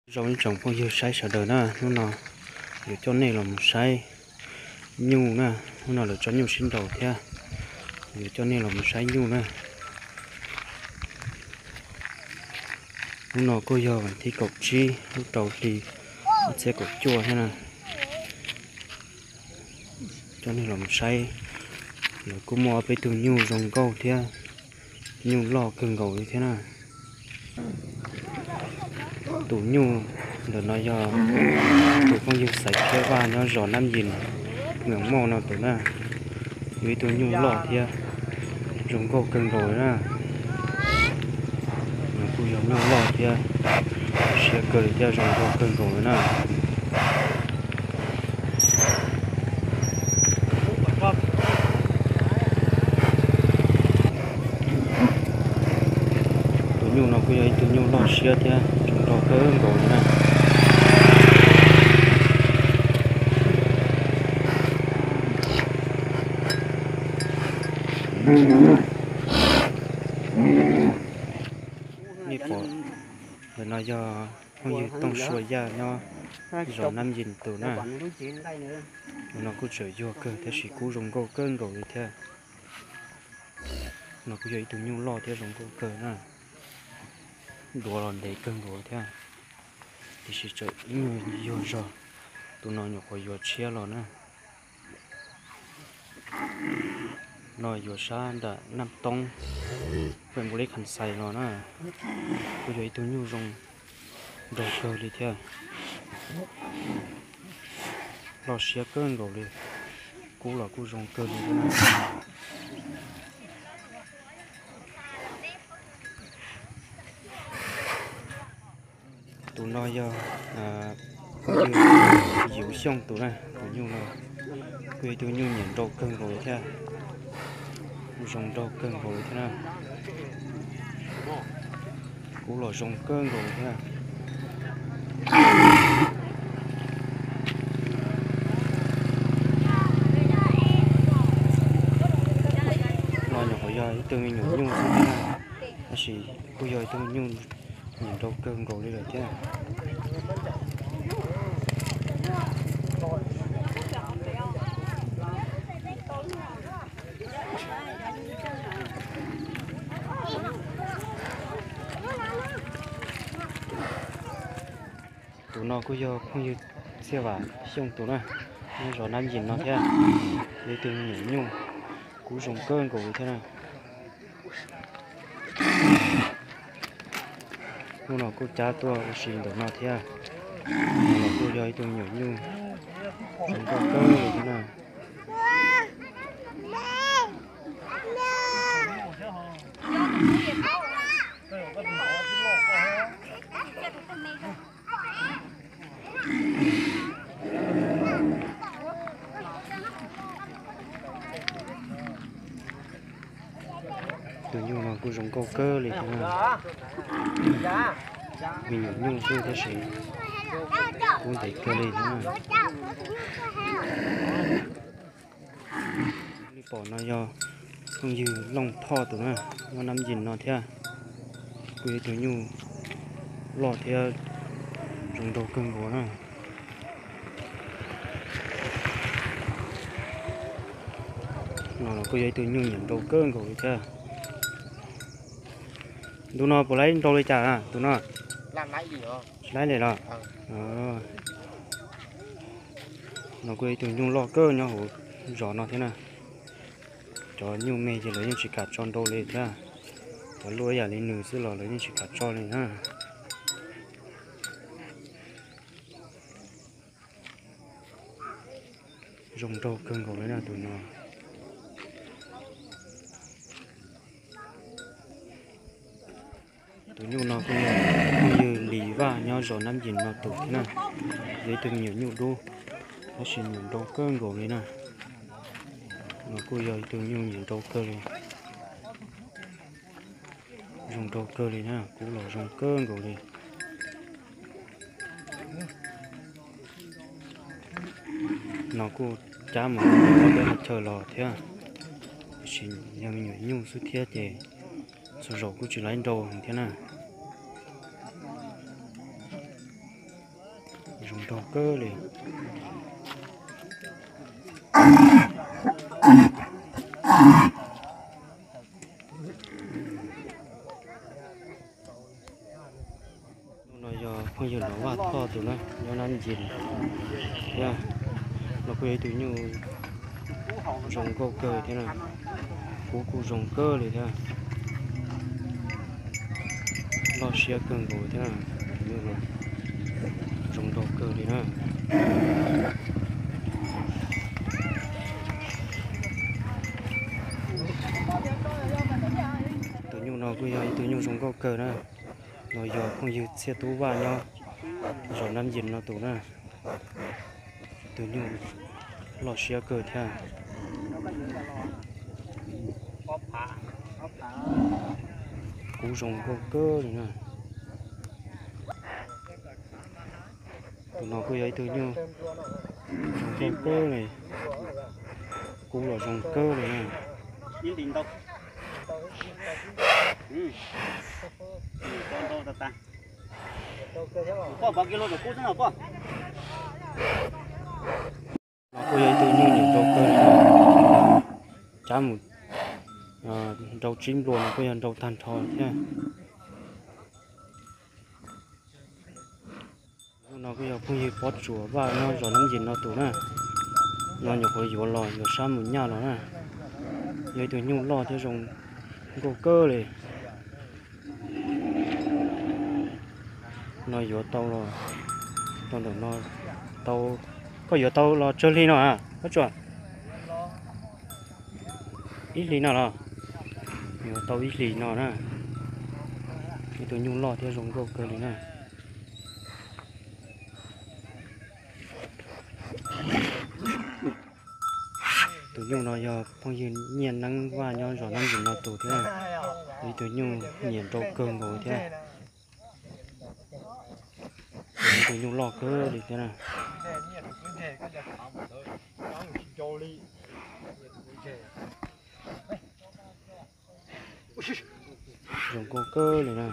Zoo ib tsoom phooj ywg saib sawv daws na, hnub no yuav coj nej los mus saib nyuj na. Hnub no lawv tso nyuj sib nraus thiab, yuav coj nej los mus saib nyuj na. Hnub no kuj yog vas thib kaum tsib lub rau hli ib txhiab kaum cuaj thiab na. Coj nej los mus saib, lawv kuj muaj ob peb tug nyuj zoo nkauj thiab, nyuj loj kawg nkaus li thiab na. Tus nyuj ntawm no yog tus phooj ywg Xaiv Thiab Vaj nyob zos Nab Yis, Meem Moj no tus na. Yog ib tug nyuj loj thiab zoo nkauj kawg nkaus li na. Nws kuj yog nyuj loj thiab siab kawg li thiab zoo nkauj kawg nkaus li na. Tus nyuj no kuj yog ib tug nyuj loj siab thiab zoo nkauj kawg nkaus li na. Nej pom ntawm no yog phooj ywg Tooj Sua Yaj nyob zos Nab Yis tus na. Tus no kuj tseem yuag kawg tab sis kub zoo nkauj kawg nkaus li thiab. No kuj yog ib tug nyuj loj thiab zoo nkauj kawg na. Duav los ntev kawg nkaus thiab, tiam sis tseem nyuag yuag zog. Tus no nyuam qhuav yuav tshiab los na. No yuav sab nram Naj Toob, pem Npus Lis Khas Xais los na. Kuj yog ib tug nyuj zoo nraug kawg li thiab, loj siab kawg nkaus li, kub los kuj zoo kawg li thiab na. Tus no yog Yuv Xyooj tus na, tus nyuj no kuj yog ib tug nyuj nyiam nrau kawg nkaus li thiab, zoo nraug kawg nkaus li thiab na. Kub los zoo kawg nkaus li thiab. No nyuam qhuav yog ib tug me nyuam nyuj xwb thiab, tab sis kuj yog ib tug nyuj nyiam nrau kawg nkaus li lawm thiab. Tus no kuj yog phooj ywg Txhiaj Vam Xyooj tus na, nyob zos Nab Yis no thiab. Yog ib tug me nyuam nyuj, kub zoo kawg nkaus li thiab na. Hnub no kuj cab tuaj ua si ntawm no thiab. Tus no los kuj yog ib tug me nyuam nyuj zoo nkauj kawg li thiab na. Tus nyuj no kuj zoo nkauj kawg li thiab na. Me nyuam nyuj xwb tab sis kub ntev kawg li thiab na. Li pom no yog phooj ywg Looj Thoj tus na, nyob Nab Yis no thiab. Kuj yog ib tug nyuj loj thiab zoo nraug kawg nkaus na. No los kuj yog ib tug nyuj nyiam nrau kawg nkaus li thiab. Ntu no puas laib nrau li cas tus no? Tsis laib li los? No kuj yog ib tug nyuj loj kawg nyob hauv zos no thiab na. Cov nyuj me ces lawv yeej tsis kam tso nrau li thiab. Cov luaj ib yam li nws xwb los lawv yeej tsis kam tso li na. Zoo nraug kawg nkaus li na tus no. Tus nyuj no kuj yog phooj ywg Lis Vaj nyob zos Nab Yis no tus thiab na. Yog ib tug me nyuam nyuj dub, tab sis nyiam nrau kawg nkaus li na. No kuj yog ib tug nyuj nyiam nrau kawg li. Zoo nraug kawg li na, kub los zoo kawg nkaus li. No kuj cab mus ua teb ua chaw los thiab, tiam sis yog me nyuam nyuj xwb thiab ces txhua zaus kuj tsis laib nrau heev thiab na. Zoo nraug kawg li. Tus no yog phooj ywg Nov Vaj Thoj tus na, nyob Nab Ncin thiab. No kuj yog ib tug nyuj zoo nkauj kawg thiab na, kub kuj zoo kawg li thiab, loj siab kawg nkaus thiab na. Tus nyuj no zoo nraug kawg li na. Tus nyuj no kuj yog ib tug nyuj zoo nkauj kawg na. No yog phooj ywg Txhiaj Tub Vaj nyob zos Nab Ncin no tus na. Tus nyuj loj siab kawg thiab, kub zoo nkauj kawg li na. Tus no kuj yog ib tug nyuj zoo nkauj kawg li, kub los zoo kawg li na. No kuj yog ib tug nyuj nyiam nrau kawg li, cab mus nrau tsib nplua no kuj yog nrau tag nrho thiab. Tus no kuj yog phooj ywg Pob Tsuas Vaj nyob zos Nab Ncin no tus na. No nyuam qhuav yuav los yuav sab mus nyaj los na. Yog ib tug nyuj loj thiab zoo nkauj kawg li. No yuav tau los tau ntawm no, tau, koj yuav tau los tsawg hli no a Pob Tsuas? Ib hlis no los? Yuav tau ib hlis no na. Ib tug nyuj loj thiab zoo nkauj kawg li na. Tus nyuj no yog phooj ywg Nyiaj Neeb Vaj nyob zos Nab Ncin no tus thiab. Ib tug nyuj nyiam nrau kawg nkaus thiab. Ib tug nyuj loj kawg li thiab na. Zoo nkauj kawg li na.